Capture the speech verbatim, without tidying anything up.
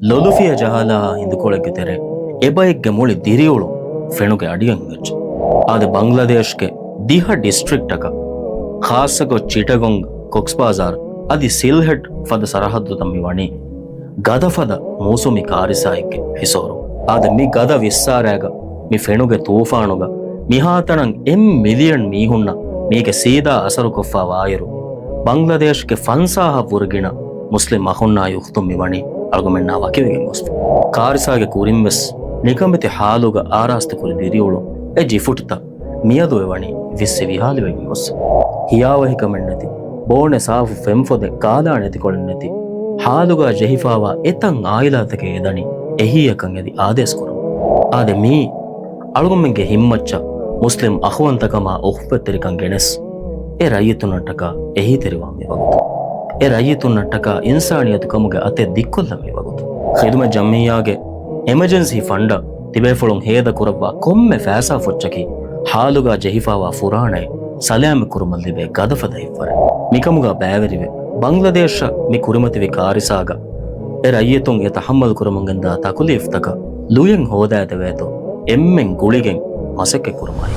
ލޮލުފިޔަ ޖަހާލާ ހިނދުކޮޅެއްގެ ތެރޭ އެބައެއްގެ މުޅި ދިރިއުޅުން ފެނުގެ އަޑިއަށް އެނގިއްޖެ. އާދެ، ބަންގްލަދޭޝްގެ ދިހަ ޑިސްޓްރިކްޓަކަށް، ޚާއްޞަގޮތް ޗިޓަގޮންގ، ކޮކްސްބާޒާރް އަދި ސިލްހެޓް ފަދަ ސަރަހައްދުތައް މި ވަނީ ގަދަފަދަ މޫސުމީ ކާރިސާއެއްގެ ހިސޯރު. އާދެ، މި ގަދަ ވިއްސާރައިގަ، މި ފެނުގެ ތޫފާނުގަ މިހާތަނަށް އެއް މިލިއަން މީހުންނަށް މީގެ ސީދާ އަސަރުކޮށްފަ ވާއިރު، ބަންގްލަދޭޝްގެ ފަންސާހަށް ވުރެ ގިނަ މުސްލިމް އަޚުންނާ އުޚްތުން މިވަނީ އަޅުގަމެންނާ ވަކިވެގެން ގޮސްފަ. ކާރިސާގެ ކުރިން ވެސް ނިކަމެތި ހާލުގަ އާރާސްތުކުރި ދިރިއުޅުން އެ ޖިފުޓިތައް މިއަދު އެ ވަނީ ވިއްސި ވިހާލިވެގެން ގޮސް. ހިޔާވަހިކަމެއް ނެތި، ބޯނެ ސާފު ފެންފޮދެއް ކާލާ ނެތިކޮޅެއް ނެތި، ހާލުގަ ޖެހިފައިވާ އެތައް އާއިލާތަކެއް އެދަނީ އެހީއަކަށް އެދި އާދޭސް ކުރަމުން. އާދެ، މީ އަޅުގަމެންގެ ހިއްމައްޗަށް މުސްލިމް އަޚުވަންތަކަމާ އުޚްވަތްތެރިކަން ގެނެސް، އެ ރައްޔިތުންނަށްޓަކާ އެހީތެރިވާ މިވަގުތު. އެ ރައްޔިތުންނަށްޓަކާ އިންސާނިއްޔަތުކަމުގެ އަތެއް ދިއްކޮށްލަ މިވަގުތު. ޚިދުމަތް ޖަމްއިއްޔާގެ އެމަޖެންސީ ފަންޑަށް ތިބޭފުޅުން ހޭދަ ކުރައްވާ ކޮންމެ ފައިސާ ފޮއްޗަކީ ހާލުގަ ޖެހިފައިވާ ފުރާނައެއް ސަލާމަތް ކުރުމަށް ލިބޭ ގަދަފަދަ ހިތްވަރެއް. މިކަމުގަ ބައިވެރިވެ، ބަންގްލަދޭޝަށް މި ކުރިމަތިވި ކާރިސާގަ އެ ރައްޔިތުން އެ ތަޙައްމަލް ކުރަމުން ގެންދާ ތަކުލީފްތަކަށް ލުޔެއް ހޯދައިދެވޭތޯ އެންމެން ގުޅިގެން މަސައްކަތް ކުރަމާއި.